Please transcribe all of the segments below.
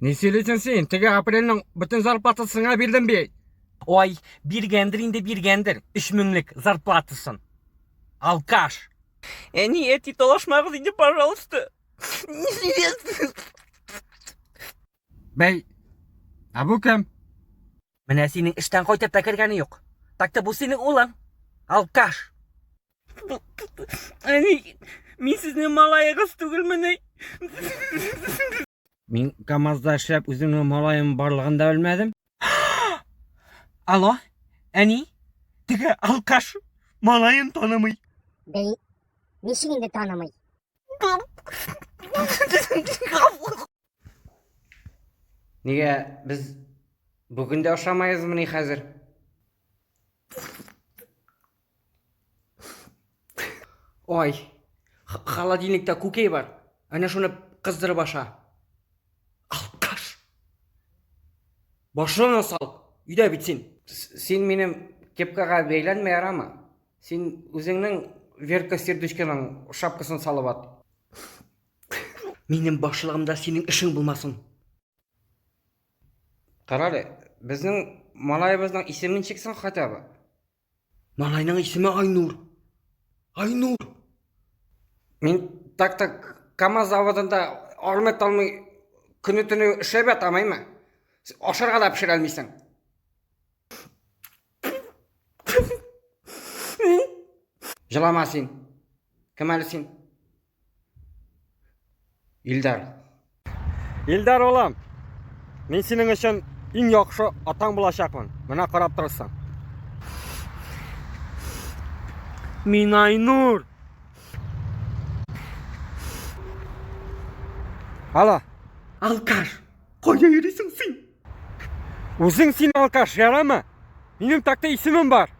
Ни сөйлисең син? Теге апрельнең бөтен зарплатасын сиңа бирдем бит. Ой, биргәндер инде, биргәндер. Өч меңлек зарплатасын. Алкаш. Әни, әти, талашмагыз инде, пожалуйста. Бәй, ә бу кем? Менә синең эштән кайтып та кергәне юк. Так-то бу синең улың. Алкаш. Әни, мин сезнең малаегыз түгелмени? Мин КАМАЗда эшләп үземнең малаем барлыгын да белмәдем. Алло, әни, теге алкаш малаен танымый. Бәй, ничек инде танымый? Нигә без бүген дә ашамайбызмыни хәзер? Ой, холодильникта күкәй бар. Әнә шуны кыздырып аша. Алкаш. Башыңа сал. Өйдә бит син. Син минем кепкага бәйләнмә ярамы? Син үзеңнең Верка Сердючканың шапкасын салып ат. Минем башлыгымда синең эшең булмасын. Кара әле, безнең малаебызның исеме ничек соң хотя бы? Малайның исеме Айнур. Айнур. Мин так-так КАМАЗ заводында армый талмый көне-төне эшләп ятам, әйме? Ашарга да пешерә алмыйсың. Җылама син. Кем әле син? Илдар. Илдар улым, мин синең өчен иң яхшы атаң булачакмын. Менә карап торырсың. Мин Айнур. Алло. Алкаш, кая йөрисең син? Үзең син алкаш, ярамы? Минем такта исемем бар.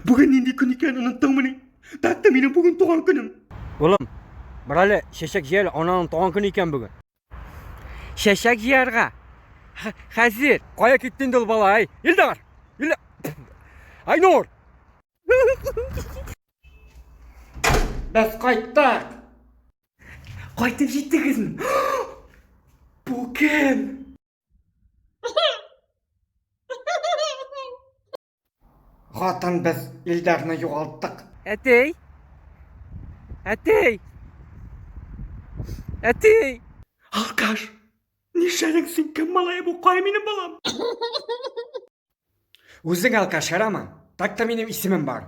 Бүген нинди көн икәнен оныттыңмыни? Так-то минем бүген туган көнем. Улым, бар әле чәчәк җый әле, ананың туган көне икән бүген. Чәчәк җыярга. Хәзер. Кая китте инде ул бала, әй? Илдар! Илдар! Айнур! Без кайттык! Кайтып җиттегезме? Бу кем? Хатын без Илдарны югалттык. Әтей! Әтей! Әтей! Алкаш! Нишләдең син? Кем малае бу? Кая минем балам? Үзең алкаш, ярамы? Так-то минем исемем бар.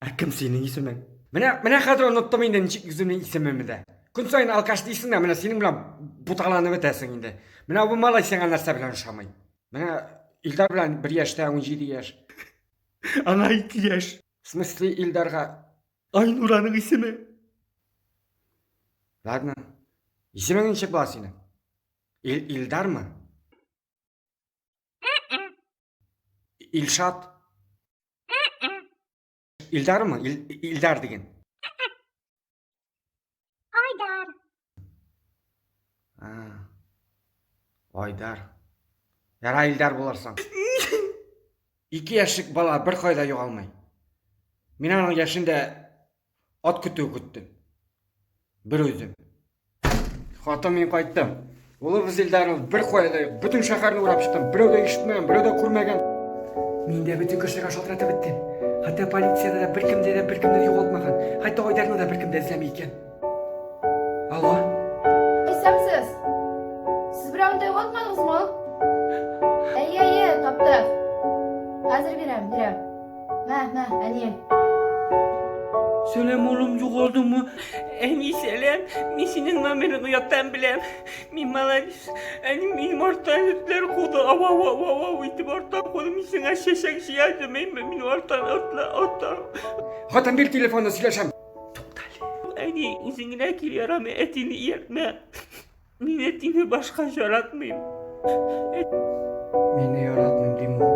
Ә кем синең исемең? Менә, менә хәзер оныттым инде ничек үземнең исемемне дә. Көн саен алкаш дисең дә, менә синең белән буталанып бетәсең инде. Менә бу малай сиңа нәрсә белән ошамый? Менә Илдар белән бер яшьтә, 17 яшь. Аңа 2 яшь. В смысле Илдарга? Айнураның исеме. Ладно. Исемең ничек була синең? Ил Илдармы? Илшат? Илдармы? Ил, Илдар дигән. Айдар. А. Айдар. Яра Илдар булырсың. Ике яшьлек бала бер кайда югалмый. Мин аның яшендә Ат көтүе көттем. Бер үзем. Хатын мин кайттым. Улыбыз Илдаров бер кая да юк. Бөтен шәһәрне урап чыктым. Берәү дә ишетмәгән, берәү дә күрмәгән. Мин дә бөтен кешегә шалтыратып беттем. Хәтта полициядә дә беркемдә дә беркемне дә югалтмаган. Хәтта Айдарны да беркем дә эзләми икән. Алло? Исәнсез. Сез берәүне дә югалтмадыгызмы? Әйе, әйе, таптык. Хәзер бирәм, бирәм. Мә, мә, әнием. Сәлам, улым, югалдыңмы? Әни, сәлам. Мин синең номерыңны яттан беләм. Мин молодец. Әни, минем арттан этләр куды. Ау, ау, ау, ау, ау итеп арттан куды. Мин сиңа чәчәк җыя идем. Мин, мин арттан, арттан, арттан. Хатын, бир телефонны, сөйләшәм. Туктале. Әни, үзең генә кил, ярамый, әтине ияртмә. Мин әтине башка яратмыйм. Мине яратмыйм дим ул.